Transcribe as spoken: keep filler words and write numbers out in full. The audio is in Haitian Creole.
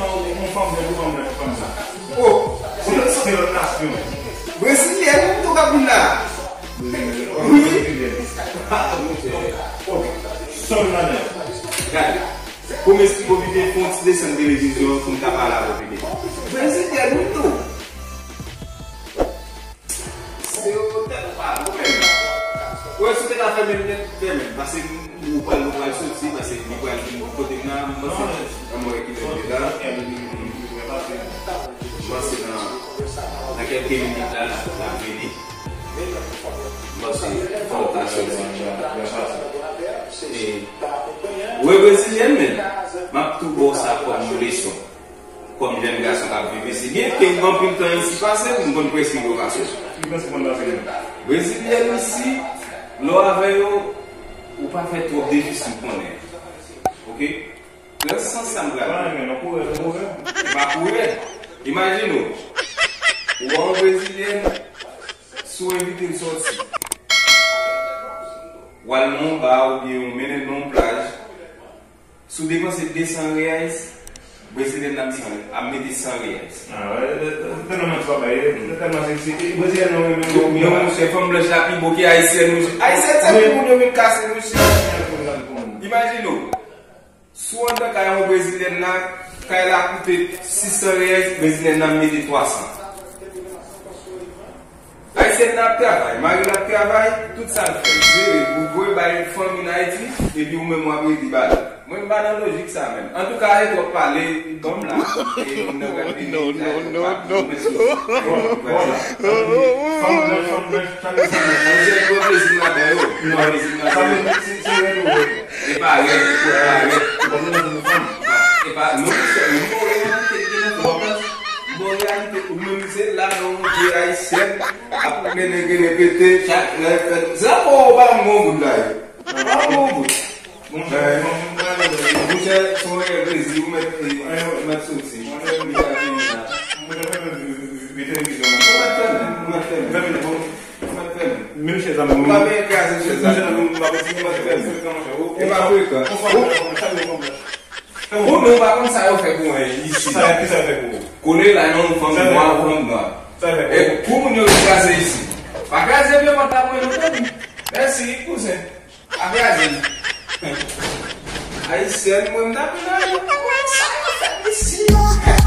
tan, yon fanm nèg, yon fanm nèg, fanm sa. Oh, se, se lòt nasyon. Brezilyèn, tou k ap vin la. Wi. Oh, sòl la nèg. Gade. Kòm si w pito fè yon ti desann televizyon pou m ta pale avè w pito. Prezidan nou tou. Se yo tèt pa nou menm. Wè, si w te ka fèmen l nèt, fèmen l. Paske ou pral, ou pral soti, paske li pral vin kote m nan, m panse, anmwey ki lè la. M panse nan, nan kèlke minit la, l ap vini. Bon, se fòtasyon. E, wè, brezilyèn, men, m ap tou ba w sa kòm yon leson. Kòm jèn gason k ap viv isi. Byenke m gen anpil tan isi pase, m konn prèske yo pase. Ki prèske konn pase menm? Brezilyèn isi, lè w avè yo, ou pa fè twòp defi si w konnen. Oke? Nan sans sa m pral. Wè, men, nan kourè, nan kourè. E pa kourè. Imajine w. Ou wè yon brezilyèn, si w envite l sòti, w al nan yon ba oubyen w mennen l nan yon plaj, si w depanse de san reais, brezilyèn nan ap san, ap mete san reais. Ah, wè, tèlman ti papa ye, tèlman se, se, brezilyèn nan renmen. Yo, yo, monchè, fanm blanch la pi bo ke ayisyèn, monchè. Ayisyèn, se pi moun yo vin kase, monchè. Imajine w. Si w anndan kay yon brezilyèn la, kay la koute sis san reais, brezilyèn nan mete twa san. Ayisyèn nan ap travay, mari l ap travay, tout sa l fè, jere, bout bwè, bay fanmi n Ayiti, epi ou menm w ap redi ba l. Mwen, m pa nan lojik sa menm. Antouka, e twòp pale, dòm la, e moun nan pral vini, non, non, non, non, non. Bon, bon, la. Fanm blanch, fanm blanch, sa nou sa nou. Monchè, m pran plezi m ladan yo. M pran plezi m ladan yo. Sa vle di, si, si rèd ou rèd. E pa rèd, e pa rèd. Ou pa bezwen nou fanm. E pa, non, monchè, m bon reyalite ki gen nan fanm blanch. M bon reyalite, ou menm se la, non, vye ayisyèn, ap mennen grenn pete, chak lè fèt. Se la pou ou pa m gon goud la, yo. Pa m gon goud. Monchè, monchè, se yon reyèl plezi, ou mèt, ou mèt soti. Ou mèt fèmen, ou mèt fèmen. Ou mèt fèmen. Menm chèz la, ou pa bezwen kraze chèz la. Ou pa bezwen kraze chèz la. E pa frekan. Ou menm ou pa konn sa yo fè pou mwen isi. Sa, ki sa yo fè pou ou? Kole la, non, fanm nwa, fanm nwa. Sa yo fè pou ou? E pou moun yo kraze isi. Pa kraze vye vant la pou mwen, non, tande. Mèsi, kouzen. Pa kraze l. Ayisyèn, mwen, m t ap vin ale. Sa yo fè isi, yo.